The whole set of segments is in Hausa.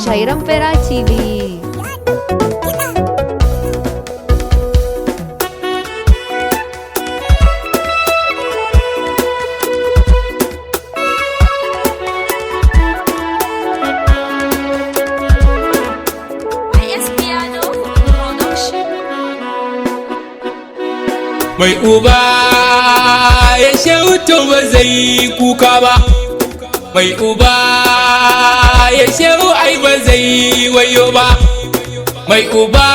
Shairan Fera TV. IS Piano Production. Mai uba ya shauto ba zai kuka ba, mai uba ya shau ai ba zai wayo ba, mai uba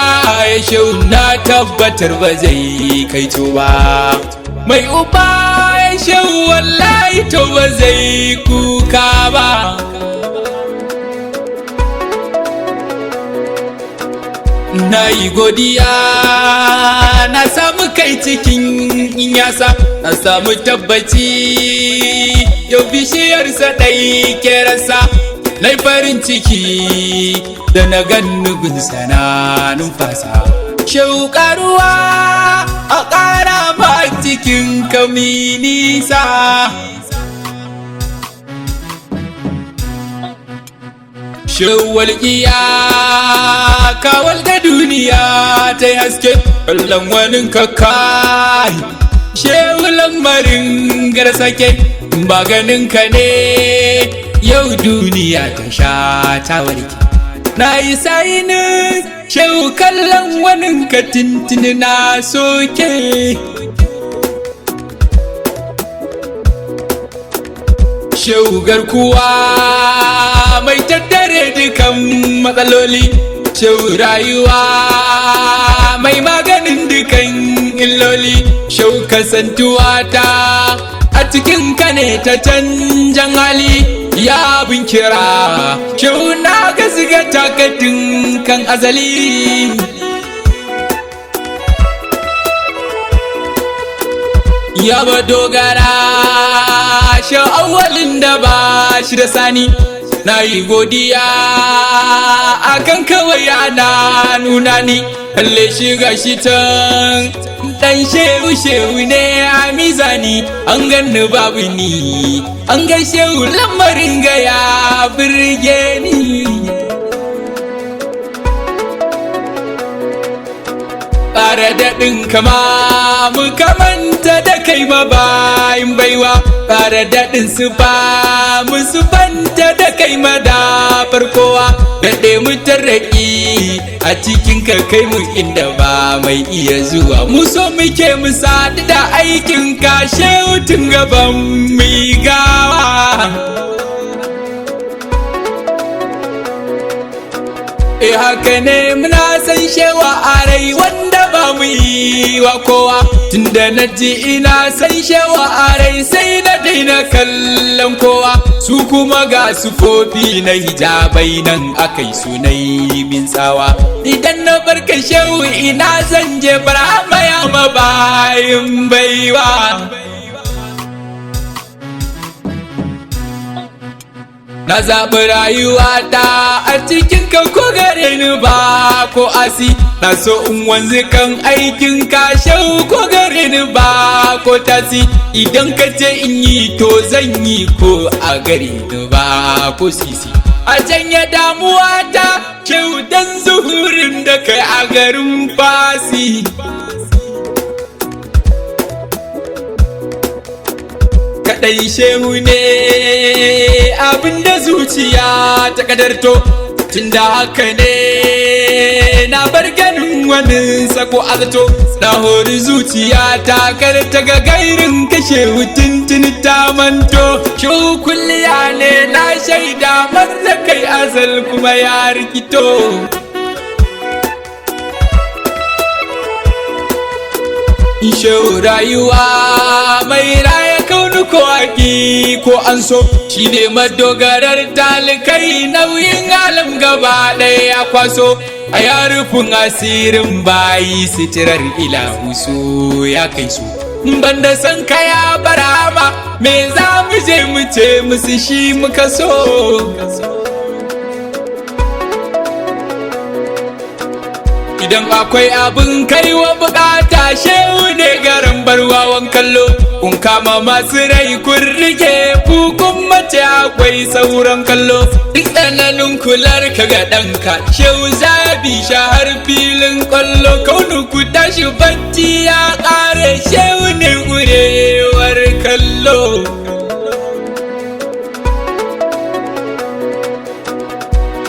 ya shau na tabbatar ba zai kaito ba, mai uba ya shau wallahi to ba zai kuka ba. Na yi godiya, na samu kai cikin yasa, na samu tabbaci yau bishiyarsa ɗai kerasa. Na yi farin ciki da na gannugunsa na numfasa. Shauƙaruwa a ƙara ma cikin kami nisa. Shawalƙiya kawal da duniya ta yi haske, kallon wani kakai. Shewulan marin garsake, ba ganin ka ne yau duniya ta sha ta warke. Na yi sainin shehu kallon wani ka tintini na soke. Shehu garkuwa mai tattare dukan matsaloli, shehu rayuwa mai maganin dukan illoli, shehu kasantuwa ta a cikin ka ne ta canjan hali ya bin kira, shehu na gaziga takatin kan azali. Ya ba dogara sha'awalin da ba shi da sani, na yi godiya akan kawai ana nuna ni kalle shi ga shi can dan shehu, shehu ne a mizani, an ganni babu ni an ga shehu, lamarin ga ya birge ni. Ƙara daɗin kama mu kamanta da kai mabayin baiwa, ƙara daɗin su ba mu sufanta da kai madafar kowa, daɗe mu tarraƙi a cikin ka, kai mu inda ba mai iya zuwa. Mu so muke mu sadu da aikin ka shehutun gaban mai gawa. E haka ne, muna san shewa a rai wanda ba mu yi wa kowa. Tunda na ji ina san shewa a rai, sai na daina kallon kowa. Su kuma ga sufofi na hijabai nan akai sunai min tsawa. Idan na barka shehu, ina zan je? Bara ya mabayin baiwa. Na zaɓi rayuwata a cikin ka, ko gare ni ba ko asi. Na so in wanzu kan aikin ka shau, ko gare ni ba ko tasi. Idan ka ce in yi to zan yi, ko a gare ni ba ko sisi. A janye damuwa ta shau dan zuhurin da kai a garin fasi. Kaɗai shehu ne abinda zuciya ta kadarto, tunda haka ne na bar ganin wani sako azato. Na hori zuciya ta kar ta ga gairin kashe tuntuni ta manto. Shehu kulliya ne, na shaida marza kai azal kuma ya rikito. Shehu rayuwa mai raya kaunu, ko aki ko an so, shi ne madogarar talikai, nauyin alam gaba ɗaya ya kwaso. A ya rufin asirin bayi, sitirar ilahu su ya kai su. Banda san kaya barama, me za mu je mu ce musu shi muka so? Idan akwai abin kaiwa bukata, shehu ne garin barwawan kallo. Kun kama masu rai kun rike kun mace akwai sauran kallo. Duk tsananin kular ka ga ɗanka, shehu zabi har filin kwallo. Kaunu ku tashi bacci ya ƙare, shehu ne ƙurewar kallo.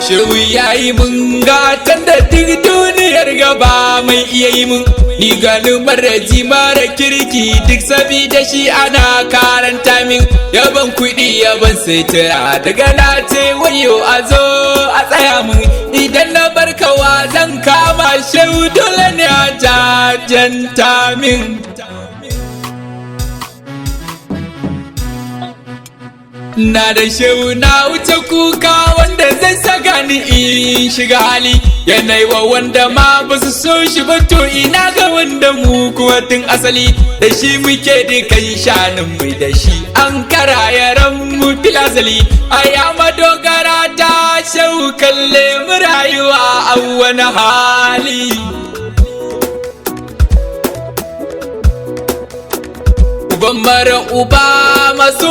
Shehu ya yi mun gatan da duk duniyar gaba mai iya yi mun. Ni gani mara ji mara kirki duk sabida shi ana karanta min. Yaban kuɗi yaban sutura daga na ce wayo a zo a tsaya mun. Idan na barkawa zan kama, shehu dole ne a jajanta min. Na da shehu na wuce kuka wanda zai saka ni in shiga hali. Yanayi wa wanda ma ba su so shi ba, to ina ga wanda mu kuwa tun asali da shi muke dukan shanin mu, da shi an kara yaran mu filazali. A ya madogara ta shehu, kalle mu rayuwa a wani hali. Uban mara uba masu